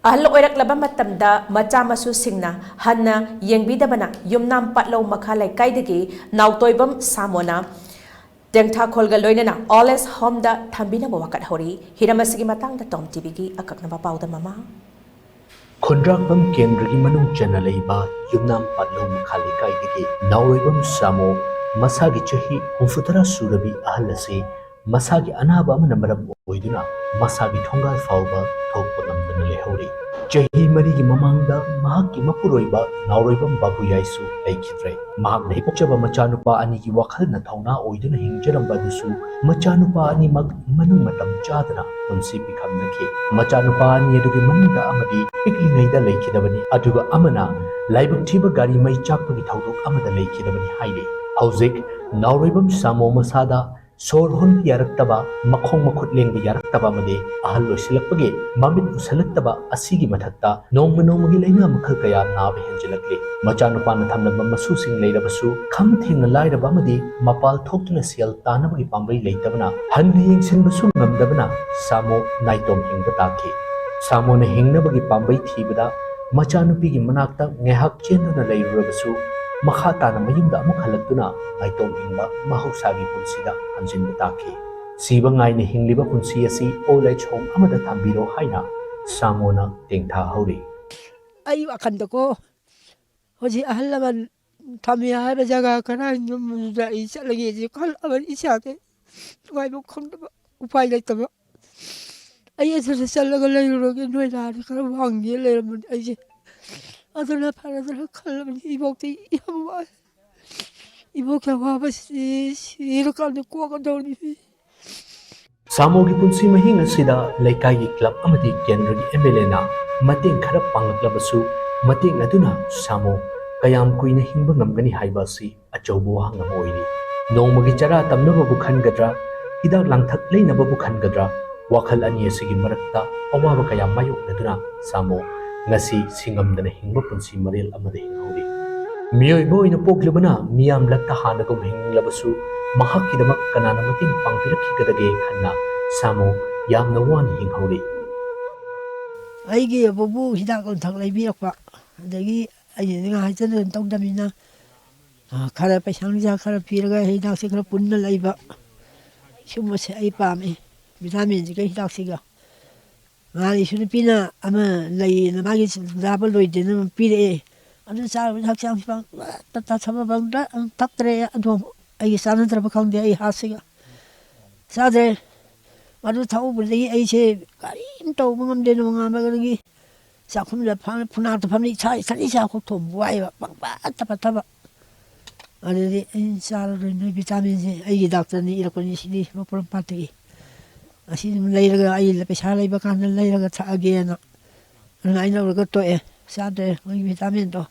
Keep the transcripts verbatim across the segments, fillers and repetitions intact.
ꯑꯍꯜ ꯑꯣꯏꯔꯛꯂꯕ ꯃꯇꯝꯗ ꯃꯆꯥ ꯃꯁꯨꯁꯤꯡꯅ ꯍꯟꯅ ꯌꯦꯡꯕꯤꯗꯕꯅ ꯌꯨꯝꯅꯥꯝ ꯄꯥꯠꯂꯧ ꯃꯈꯥ ꯂꯩꯀꯥꯏꯗꯒꯤ ꯅꯥꯎꯇꯣꯏꯕꯝ ꯁꯥꯃꯣꯅ ꯇꯦꯡꯊꯥꯈꯣꯜꯒ ꯂꯣꯏꯅꯅ ꯑꯣꯜ ꯑꯦꯖ ꯍꯣꯝꯗ ꯊꯝꯕꯤꯅꯕ ꯋꯥꯀꯠꯍꯧꯔꯤ꯫ ꯍꯤꯔꯝ ꯑꯁꯤꯒꯤ ꯃꯇꯥꯡꯗ ꯇꯣꯝ ꯇꯤꯚꯤꯒꯤ ꯑꯀꯛꯅꯕ ꯄꯥꯎꯗꯝ ꯑꯃ꯫ ꯈꯨꯟꯗ꯭ꯔꯥꯛꯄꯝ ꯀꯦꯟꯗ꯭ꯔꯒꯤ ꯃꯅꯨꯡ ꯆꯟꯅ ꯂꯩꯕ ꯌꯨꯝꯅꯥꯝ ꯄꯥꯠꯂꯧ ꯃꯈꯥ ꯂꯩꯀꯥꯏꯗꯒꯤ ꯅꯥꯎꯔꯣꯏꯕꯝ ꯁꯥꯃꯣ, ꯃꯁꯥꯒꯤ ꯆꯍꯤ ꯍꯨꯝꯐꯨꯇꯔꯥ ꯁꯨꯔꯕꯤ ꯑꯍꯜ ꯑꯁꯤ ꯃꯁꯥꯒꯤ ꯑꯅꯥꯕ ꯑꯃꯅ ꯃꯔꯝ ꯑꯣꯏꯗꯨꯅ ꯃꯁꯥꯒꯤ ꯊꯣꯡꯒꯥꯜ ꯐꯥꯎꯕ ꯊꯣꯛꯄ ꯉꯝꯗꯅ ꯂꯩꯍꯧꯔꯤ꯫ ꯆꯍꯤ ꯃꯔꯤꯒꯤ ꯃꯃꯥꯡꯗ ꯃꯍꯥꯛꯀꯤ ꯃꯄꯨꯔꯣꯏꯕ ꯅꯥꯎꯔꯣꯏꯕꯝ ꯕꯥꯕꯨ ꯌꯥꯏꯁꯨ ꯂꯩꯈꯤꯗ꯭ꯔꯦ꯫ ꯃꯍꯥꯛꯅ ꯍꯦꯛ ꯄꯣꯛꯆꯕ ꯃꯆꯥꯅꯨꯄꯥ ꯑꯅꯤꯒꯤ ꯋꯥꯈꯜꯅ ꯊꯧꯅꯥ ꯑꯣꯏꯗꯨꯅ ꯍꯤꯡꯖꯔꯝꯕ ꯑꯗꯨꯁꯨ ꯃꯆꯥꯅꯨꯄꯥ ꯑꯅꯤꯃꯛ ꯃꯅꯨꯡ ꯃꯇꯝ ꯆꯥꯗꯅ ꯄꯨꯟꯁꯤ ꯄꯤꯈꯝꯅꯈꯤ꯫ ꯃꯆꯥꯅꯨꯄꯥ ꯑꯅꯤ ꯑꯗꯨꯒꯤ ꯃꯅꯨꯡꯗ ꯑꯃꯗꯤ ꯄꯤꯛꯂꯤꯉꯩꯗ ꯂꯩꯈꯤꯗꯕꯅꯤ, ꯑꯗꯨꯒ ꯑꯃꯅ ꯂꯥꯏꯕꯛ ꯊꯤꯕ ꯒꯥꯔꯤ ꯃꯩ ꯆꯥꯛꯄꯒꯤ ꯊꯧꯗꯣꯛ ꯑꯃꯗ ꯂꯩꯈꯤꯗꯕꯅꯤ ꯍꯥꯏꯔꯤ꯫ ꯍꯧꯖꯤꯛ ꯅꯥꯎꯔꯣꯏꯕꯝ ꯁꯥꯃꯣ ꯃꯁꯥꯗ ꯁꯣꯔ ꯍꯣꯟꯕ ꯌꯥꯔꯛꯇꯕ, ꯃꯈꯣꯡ ꯃꯈꯨꯠ ꯂꯦꯡꯕ ꯌꯥꯔꯛꯇꯕ ꯑꯃꯗꯤ ꯑꯍꯜ ꯑꯣꯏꯁꯤꯜꯂꯛꯄꯒꯤ ꯃꯃꯤꯠ ꯎꯁꯜꯂꯛꯇꯕ ꯑꯁꯤꯒꯤ ꯃꯊꯛꯇ ꯅꯣꯡꯃ ꯅꯣꯡꯃꯒꯤ ꯂꯥꯏꯅꯥ ꯃꯈꯜ ꯀꯌꯥ ꯅꯥꯕ ꯍꯦꯟꯖꯤꯜꯂꯛꯂꯤ꯫ ꯃꯆꯥꯅꯨꯄꯥꯅ ꯊꯝꯂꯝꯕ ꯃꯁꯨꯁꯤꯡ ꯂꯩꯔꯕꯁꯨ ꯈꯝ ꯊꯦꯡꯅ ꯂꯥꯏꯔꯕ ꯑꯃꯗꯤ ꯃꯄꯥꯜ ꯊꯣꯛꯇꯨꯅ ꯁꯦꯜ ꯇꯥꯅꯕꯒꯤ ꯄꯥꯝꯕꯩ ꯂꯩꯇꯕꯅ, ꯍꯟꯅ ꯌꯦꯡꯁꯤꯟꯕꯁꯨ ꯉꯝꯗꯕꯅ ꯁꯥꯃꯣ ꯅꯥꯏꯇꯣꯝ ꯍꯤꯡꯕ ꯇꯥꯈꯤ꯫ ꯁꯥꯃꯣꯅ ꯍꯤꯡꯅꯕꯒꯤ ꯄꯥꯝꯕꯩ ꯊꯤꯕꯗ ꯃꯆꯥꯅꯨꯄꯤꯒꯤ ꯃꯅꯥꯛꯇ ꯉꯥꯏꯍꯥꯛ ꯆꯦꯟꯗꯨꯅ ꯂꯩꯔꯨꯔꯕꯁꯨ ꯃꯈꯥ ꯇꯥꯅ ꯃꯌꯨꯝꯗ ꯑꯃꯨꯛ ꯍꯜꯂꯛꯇꯨꯅ ꯅꯥꯏꯇꯣꯝ ꯍꯤꯡꯕ ꯃꯍꯧꯁꯥꯒꯤ ꯄꯨꯟꯁꯤꯗ ꯍꯟꯖꯤꯟꯕ ꯇꯥꯈꯤ꯫ ꯁꯤꯕ ꯉꯥꯏꯅ ꯍꯤꯡꯂꯤꯕ ꯄꯨꯟꯁꯤ ꯑꯁꯤ ꯑꯣꯜ ꯑꯦꯖ ꯍꯣꯝ ꯑꯃꯗ ꯊꯝꯕꯤꯔꯣ ꯍꯥꯏꯅ ꯁꯥꯃꯣꯅ ꯇꯦꯡꯊꯥꯍꯧꯔꯤ꯫ ꯑꯩ ꯋꯥꯈꯜꯗꯀꯣ, ꯍꯧꯖꯤꯛ ꯑꯍꯜ ꯂꯃꯟ ꯊꯝꯃꯤ ꯍꯥꯏꯕ ꯖꯒꯥ ꯀꯗꯥꯏꯅꯣꯗ ꯑꯩ ꯆꯠꯂꯒꯦꯁꯦ ꯈꯜꯂꯕꯅꯤ ꯏꯁꯥꯗ꯫ ꯅꯨꯡꯉꯥꯏꯕ ꯈꯪꯗꯕ, ꯎꯄꯥꯏ ꯂꯩꯇꯕ꯫ ꯑꯩ ꯑꯗꯨꯗ ꯆꯠꯂꯒ ꯂꯩꯔꯨꯔꯒꯦ, ꯅꯣꯏ ꯂꯥꯛꯑꯗꯤ ꯈꯔ ꯋꯥꯡꯒꯦ ꯂꯩꯔꯝꯕꯅꯤ ꯑꯩꯁꯦ꯫ ꯑꯗꯨꯅ ꯐꯔꯗ꯭ꯔꯥ ꯈꯜꯂꯕꯅꯤ꯫ ꯏꯕꯣꯛꯇꯤ ꯌꯥꯝ ꯋꯥꯏ꯫ ꯏꯕꯣꯛꯀꯤ ꯑꯋꯥꯕꯁꯤ ꯁꯤꯔꯀꯥꯟꯗ ꯀꯣꯛꯀꯗꯧꯔꯤꯕꯅꯤ꯫ ꯁꯥꯃꯣꯒꯤ ꯄꯨꯟꯁꯤ ꯃꯍꯤꯡ ꯑꯁꯤꯗ ꯂꯩꯀꯥꯏꯒꯤ ꯀ꯭ꯂꯕ ꯑꯃꯗꯤ ꯀꯦꯟꯗ꯭ꯔꯒꯤ ꯑꯦꯝ ꯑꯦꯜ ꯑꯦꯅ ꯃꯇꯦꯡ ꯈꯔ ꯄꯥꯡꯂꯛꯂꯕꯁꯨ, ꯃꯇꯦꯡ ꯑꯗꯨꯅ ꯁꯥꯃꯣ ꯀꯌꯥꯝ ꯀꯨꯏꯅ ꯍꯤꯡꯕ ꯉꯝꯒꯅꯤ ꯍꯥꯏꯕ ꯑꯁꯤ ꯑꯆꯧꯕ ꯋꯥꯍꯪ ꯑꯃ ꯑꯣꯏꯔꯤ꯫ ꯅꯣꯡꯃꯒꯤ ꯆꯔꯥ ꯇꯝꯅꯕꯕꯨ ꯈꯟꯒꯗ꯭ꯔꯥ, ꯍꯤꯗꯥꯛ ꯂꯥꯡꯊꯛ ꯂꯩꯅꯕꯕꯨ ꯈꯟꯒꯗ꯭ꯔꯥ, ꯋꯥꯈꯜ ꯑꯅꯤ ꯑꯁꯤꯒꯤ ꯃꯔꯛꯇ ꯑꯋꯥꯕ ꯀꯌꯥ ꯃꯥꯌꯣꯛꯅꯗꯨꯅ ꯁꯥꯃꯣ ꯉꯁꯤ ꯁꯤꯉꯝꯗꯅ ꯍꯤꯡꯕ ꯄꯨꯟꯁꯤ ꯃꯔꯦꯜ ꯑꯃꯗ ꯍꯤꯡꯍꯧꯔꯤ꯫ ꯃꯤꯑꯣꯏꯕ ꯑꯣꯏꯅ ꯄꯣꯛꯂꯨꯕꯅ ꯃꯤꯌꯥꯝ ꯂꯛꯇ ꯍꯥꯟꯅꯒꯨꯝ ꯍꯤꯡꯂꯕꯁꯨ, ꯃꯍꯥꯛꯀꯤꯗꯃꯛ ꯀꯅꯥꯅ ꯃꯇꯦꯡ ꯄꯥꯡꯕꯤꯔꯛꯈꯤꯒꯗꯒꯦ ꯈꯟꯅ ꯁꯥꯃꯣ ꯌꯥꯝꯅ ꯋꯥꯅ ꯍꯤꯡꯍꯧꯔꯤ꯫ ꯑꯩꯒꯤ ꯑꯕꯨꯕꯨ ꯍꯤꯗꯥꯛ ꯂꯥꯡꯊꯛ ꯂꯩꯕꯤꯔꯛꯄ, ꯑꯗꯒꯤ ꯑꯩꯅꯗꯤ ꯉꯥꯏꯍꯥꯛꯇꯅ ꯇꯧꯗꯕꯅꯤꯅ, ꯑ, ꯈꯔ ꯄꯩꯁꯥ ꯅꯨꯡꯁꯥ ꯈꯔ ꯄꯤꯔꯒ ꯍꯤꯗꯥꯛꯁꯦ ꯈꯔ ꯄꯨꯟꯅ ꯂꯩꯕ, ꯁꯨꯝꯕꯁꯦ ꯑꯩ ꯄꯥꯝꯃꯤ꯫ ꯚꯤꯇꯥꯃꯤꯟꯁꯤꯒ ꯍꯤꯗꯥꯛꯁꯤꯒ꯫ ꯉꯥꯔꯤꯁꯨ ꯅꯨꯄꯤꯅ ꯑꯃ ꯂꯩꯌꯦꯅ, ꯃꯥꯒꯤ ꯆꯥꯕ ꯂꯣꯏꯗꯦꯅ ꯑꯃ ꯄꯤꯔꯛꯑꯦ꯫ ꯑꯗꯨ ꯆꯥꯔꯨꯕꯗ ꯍꯛꯆꯥꯡꯁꯤ ꯄꯪ ꯇ-, ꯇ-, ꯊꯕꯛ ꯄꯪ ꯇ-, ꯊꯛꯇ꯭ꯔꯦ꯫ ꯑꯗꯨ ꯑꯩꯒꯤ ꯆꯥꯟꯅꯗ꯭ꯔꯕ ꯈꯪꯗꯦ, ꯑꯩ ꯍꯥꯠꯁꯤꯒ ꯆꯥꯗ꯭ꯔꯦ꯫ ꯃꯗꯨ ꯊꯛꯎꯕꯗꯒꯤ ꯑꯩꯁꯦ ꯀꯔꯤꯝ ꯇꯧꯕ ꯉꯝꯗꯦ꯫ ꯅꯣꯡꯉꯥꯟꯕꯗꯒꯤ ꯆꯥꯛꯈꯨꯝꯗ ꯐꯝ-, ꯐꯨꯅꯥꯛꯇ ꯐꯝꯅꯤ, ꯏꯁꯥ ꯏꯊꯟ ꯏꯁꯥ ꯈꯣꯛ ꯊꯣꯡꯕ ꯋꯥꯏꯑꯦꯕ, ꯄꯪꯄꯠꯇ ꯄꯠꯊꯕ꯫ ꯑꯗꯨꯗꯤ ꯑꯩ ꯆꯥꯔꯔꯣꯏ, ꯅꯣꯏ ꯚꯤꯇꯥꯃꯤꯟꯁꯦ ꯑꯩꯒꯤ ꯗꯥꯛꯇꯔꯅ ꯏꯔꯛꯄꯅꯤ, ꯁꯤꯗꯤ ꯄꯣꯔꯣꯝꯄꯥꯠꯇꯒꯤ꯫ ꯑꯁꯤ ꯑꯗꯨꯝ ꯂꯩꯔꯒ, ꯑꯩ ꯄꯩꯁꯥ ꯂꯩꯕ ꯀꯥꯟꯗ ꯂꯩꯔꯒ ꯊꯛꯑꯒꯦꯅ ꯑꯗꯨꯃꯥꯏꯅ ꯇꯧꯔꯒ ꯇꯣꯛꯑꯦ, ꯆꯥꯗ꯭ꯔꯦ ꯃꯣꯏꯒꯤ ꯚꯤꯇꯥꯃꯤꯟꯗꯣ꯫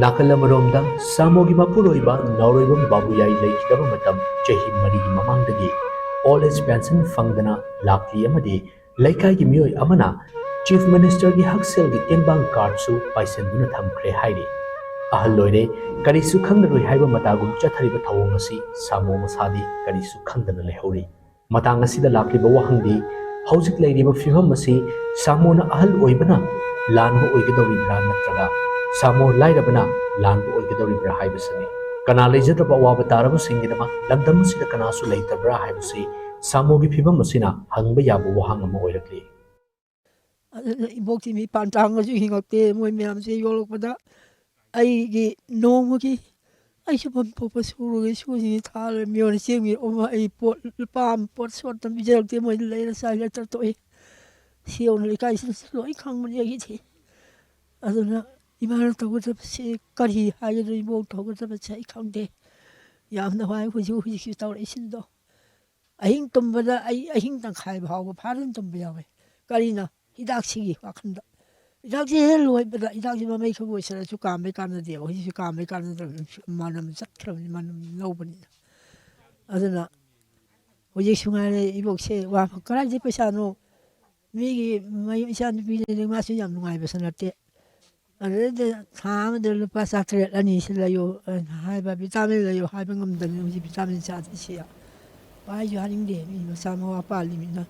ꯅꯥꯀꯜ ꯑꯃꯔꯣꯝꯗ ꯁꯥꯃꯣꯒꯤ ꯃꯄꯨꯔꯣꯏꯕ ꯅꯥꯎꯔꯣꯏꯕꯝ ꯕꯥꯕꯨꯌꯥꯏ ꯂꯩꯈꯤꯗꯕ ꯃꯇꯝ ꯆꯍꯤ ꯃꯔꯤꯒꯤ ꯃꯃꯥꯡꯗꯒꯤ ꯑꯣꯜ ꯑꯦꯖ ꯄꯦꯟꯁꯟ ꯐꯪꯗꯅ ꯂꯥꯛꯂꯤ ꯑꯃꯗꯤ ꯂꯩꯀꯥꯏꯒꯤ ꯃꯤꯑꯣꯏ ꯑꯃꯅ ꯆꯤꯐ ꯃꯤꯅꯤꯁꯇꯔꯒꯤ ꯍꯛꯁꯦꯜꯒꯤ ꯇꯦꯡꯕꯥꯡ ꯀꯥꯔꯗꯁꯨ ꯄꯥꯏꯁꯤꯟꯗꯨꯅ ꯊꯝꯈ꯭ꯔꯦ ꯍꯥꯏꯔꯤ꯫ ꯑꯍꯜ ꯑꯣꯏꯔꯦ, ꯀꯔꯤꯁꯨ ꯈꯪꯂꯔꯣꯏ ꯍꯥꯏꯕ ꯃꯇꯥꯒꯨꯝ ꯆꯠꯊꯔꯤꯕ ꯊꯧꯑꯣꯡ ꯑꯁꯤ ꯁꯥꯃꯣ ꯃꯁꯥꯗꯤ ꯀꯔꯤꯁꯨ ꯈꯪꯗꯅ ꯂꯩꯍꯧꯔꯤ꯫ ꯃꯇꯥꯡ ꯑꯁꯤꯗ ꯂꯥꯛꯂꯤꯕ ꯋꯥꯍꯪꯗꯤ, ꯍꯧꯖꯤꯛ ꯂꯩꯔꯤꯕ ꯐꯤꯕꯝ ꯑꯁꯤ ꯁꯥꯃꯣꯅ ꯑꯍꯜ ꯑꯣꯏꯕꯅ ꯂꯥꯟꯕ ꯑꯣꯏꯒꯗꯧꯔꯤꯕ꯭ꯔꯥ, ꯅꯠꯇ꯭ꯔꯒ ꯁꯥꯃꯣ ꯂꯥꯏꯔꯕꯅ ꯂꯥꯟꯕ ꯑꯣꯏꯒꯗꯧꯔꯤꯕ꯭ꯔꯥ ꯍꯥꯏꯕꯁꯤꯅꯤ꯫ ꯀꯅꯥ ꯂꯩꯖꯗ꯭ꯔꯕ ꯑꯋꯥꯕ ꯇꯥꯔꯕꯁꯤꯡꯒꯤꯗꯃꯛ ꯂꯝꯗꯝ ꯑꯁꯤꯗ ꯀꯅꯥꯁꯨ ꯂꯩꯇꯕ꯭ꯔꯥ ꯍꯥꯏꯕꯁꯤ ꯁꯥꯃꯣꯒꯤ ꯐꯤꯕꯝ ꯑꯁꯤꯅ ꯍꯪꯕ ꯌꯥꯕ ꯋꯥꯍꯪ ꯑꯃ ꯑꯣꯏꯔꯛꯂꯤ꯫ ꯑꯗꯨꯅ ꯏꯕꯣꯛꯇꯤ ꯃꯤꯄꯥꯟ ꯇꯥꯡꯉꯁꯨ ꯍꯤꯡꯉꯛꯇꯦ꯫ ꯃꯣꯏ ꯃꯌꯥꯝꯁꯦ ꯌꯣꯛꯂꯛꯄꯗ ꯑꯩꯒꯤ ꯅꯣꯡꯃꯒꯤ ꯑꯩ ꯁꯨꯐꯝ ꯊꯣꯛꯄ ꯁꯨꯔꯒ ꯁꯨꯁꯤꯡꯁꯤ ꯊꯥꯔꯒ ꯃꯤꯉꯣꯟꯗ ꯆꯦꯡ ꯄꯤꯔꯛꯑꯣ, ꯑꯩ ꯄꯣꯠ ꯂꯨꯄꯥ ꯑꯃ ꯄꯣꯠ ꯁꯣꯠꯇ ꯄꯤꯖꯔꯛꯇꯦ꯫ ꯃꯣꯏꯗ ꯂꯩꯔ ꯆꯥꯏꯔ ꯇꯧꯏ꯫ ꯁꯤ ꯌꯧꯅ ꯂꯩꯀꯥꯏꯁꯤꯗꯁꯨ ꯂꯣꯏ ꯈꯪꯕꯅꯤ ꯑꯩꯒꯤꯗꯤ꯫ ꯑꯗꯨꯅ ꯏꯃꯥꯅ ꯇꯧꯒꯗꯕꯁꯦ ꯀꯔꯤ ꯍꯥꯏꯒꯗ꯭ꯔꯣ? ꯏꯕꯣꯛ ꯇꯧꯒꯗꯕꯁꯦ ꯑꯩ ꯈꯪꯗꯦ꯫ ꯌꯥꯝꯅ ꯋꯥꯏ ꯍꯧꯖꯤꯛ ꯍꯧꯖꯤꯛꯁꯤ ꯇꯧꯔꯛꯏꯁꯤꯡꯗꯣ꯫ ꯑꯍꯤꯡ ꯇꯨꯝꯕꯗ ꯑꯩ ꯑꯍꯤꯡ ꯇꯪꯈꯥꯏ ꯐꯥꯎꯕ ꯐꯥꯗꯅ ꯇꯨꯝꯕ ꯌꯥꯎꯋꯦ꯫ ꯀꯔꯤꯅꯣ? ꯍꯤꯗꯥꯛꯁꯤꯒꯤ ꯋꯥꯈꯜꯗ꯫ ꯍꯤꯗꯥꯛꯁꯤ ꯍꯦꯛ ꯂꯣꯏꯕꯗ, ꯍꯤꯗꯥꯛꯁꯤ ꯃꯃꯩ ꯈꯔ ꯑꯣꯏꯁꯜꯂꯁꯨ ꯀꯥꯝꯕꯩ ꯀꯥꯟꯅꯗꯦꯕ꯫ ꯍꯧꯖꯤꯛꯁꯨ ꯀꯥꯝꯕꯩ ꯀꯥꯟꯅꯗ꯭ꯔꯕꯅꯤ, ꯃꯅꯝ ꯆꯠꯈ꯭ꯔꯕꯅꯤ, ꯃꯅꯝ ꯂꯧꯕꯅꯤꯅ꯫ ꯑꯗꯨꯅ ꯍꯧꯖꯤꯛꯁꯨ ꯉꯥꯏꯔꯦ ꯏꯕꯣꯛꯁꯦ ꯋꯥ ꯀꯗꯥꯏꯗꯩ ꯄꯩꯁꯥꯅꯣ? ꯃꯤꯒꯤ ꯃꯌꯨꯝ ꯏꯆꯥ ꯅꯨꯄꯤ ꯂꯩꯔꯦ, ꯃꯥꯁꯨ ꯌꯥꯝ ꯅꯨꯡꯉꯥꯏꯕꯁꯨ ꯅꯠꯇꯦ꯫ ꯑꯗꯨꯗꯩꯗ ꯊꯥ ꯑꯃꯗ ꯂꯨꯄꯥ ꯆꯥꯇ꯭ꯔꯦꯠ ꯑꯅꯤꯁꯤ ꯂꯩꯌꯨ ꯍꯥꯏꯕ, ꯚꯤꯇꯥꯃꯤꯟ ꯂꯩꯌꯨ ꯍꯥꯏꯕ ꯉꯝꯗꯅ ꯍꯧꯖꯤꯛ ꯚꯤꯇꯥꯃꯤꯟ ꯆꯥꯗ꯭ꯔꯤꯁꯤ꯫ ꯄꯥꯏꯁꯨ ꯍꯥꯏꯅꯤꯡꯗꯦ, ꯃꯤ ꯃꯆꯥ ꯃꯋꯥ ꯄꯥꯜꯂꯤꯃꯤꯅ꯫